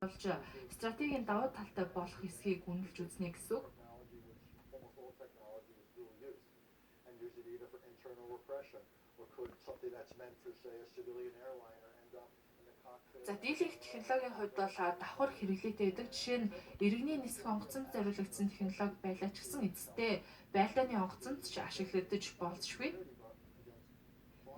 Болж стратегийн давуу талтай болох эсэхийг үнэлж үзнэ гэсэн үг. Technology, which almost all technology is dual use, and use it either for internal repression, or could something that's meant for, say, a civilian airliner end up in the cockpit? За, дийлэнх технологийн хувьд бол давхар хэрэглээтэй байдаг. Жишээ нь, иргэний нисэх онгоцонд зориулагдсан технологи байлаа ч гэсэн эцэстээ байлдааны онгоцонд ч ашиглагдаж болзошгүй.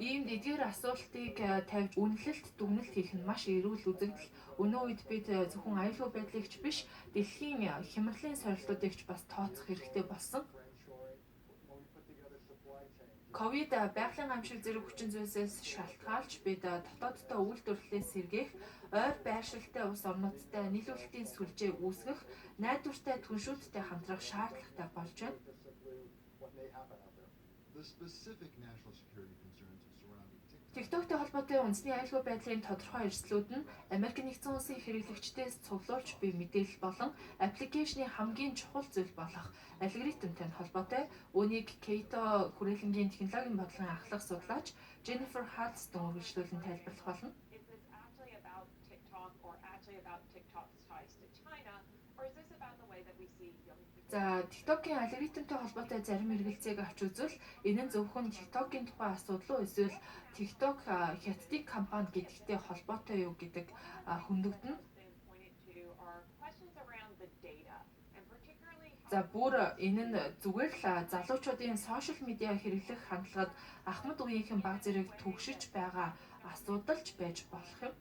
Иймд эдгээр асуултыг тавьж үнэлэлт, дүгнэлт хийх нь маш эрүүл үзэгдэл. Өнөө үед бид зөвхөн аюулгүй байдлыг ч биш, дэлхийн хямралын сорилтуудыг ч бас тооцох хэрэгтэй болсон. Friendshoring, when we put together supply chains. Ковид, байгалийн гамшиг зэрэг хүчин зүйлсээс шалтгаалж бид дотооддоо үйлдвэрлэлээ сэргээх, ойр байршилтай улс орнуудтай нийлүүлэлтийн сүлжээ үүсгэх, найдвартай түншүүдтэй хамтрах шаардлагатай болж байна. Just simply what may happen out there. The specific national security concerns surrounding TikTok TikTok-тэй холбоотой үндэсний аюулгүй байдлын тодорхой эрсдлүүд нь Америк Нэгдсэн Улсын хэрэглэгчдээс цуглуулж буй мэдээлэл болон аппликейшны хамгийн чухал зүйл болох алгоритмтай нь холбоотой. Үүнийг Cato хүрээлэнгийн технологийн бодлогын ахлах судлаач Jennifer Huddleston үргэлжлүүлэн тайлбарлах болно. Is this actually about TikTok or actually about TikTok's ties to China? Or is this about the way that we see young people? За, TikTok-ийн алгоритмтай холбоотой зарим эргэлзээг авч үзвэл энэ нь зөвхөн TikTok-ийн тухай асуудал уу эсвэл TikTok Хятадын компани гэдэгтэй холбоотой юу гэдэг хөндөгдөнө. Been pointed to are questions around the data and particularly how За, бүр энэ нь зүгээр л залуучуудын сошиал медиа хэрэглэх хандлагад ахмад үеийнхэн бага зэрэг түгшиж байгаа асуудал ч байж болох юм.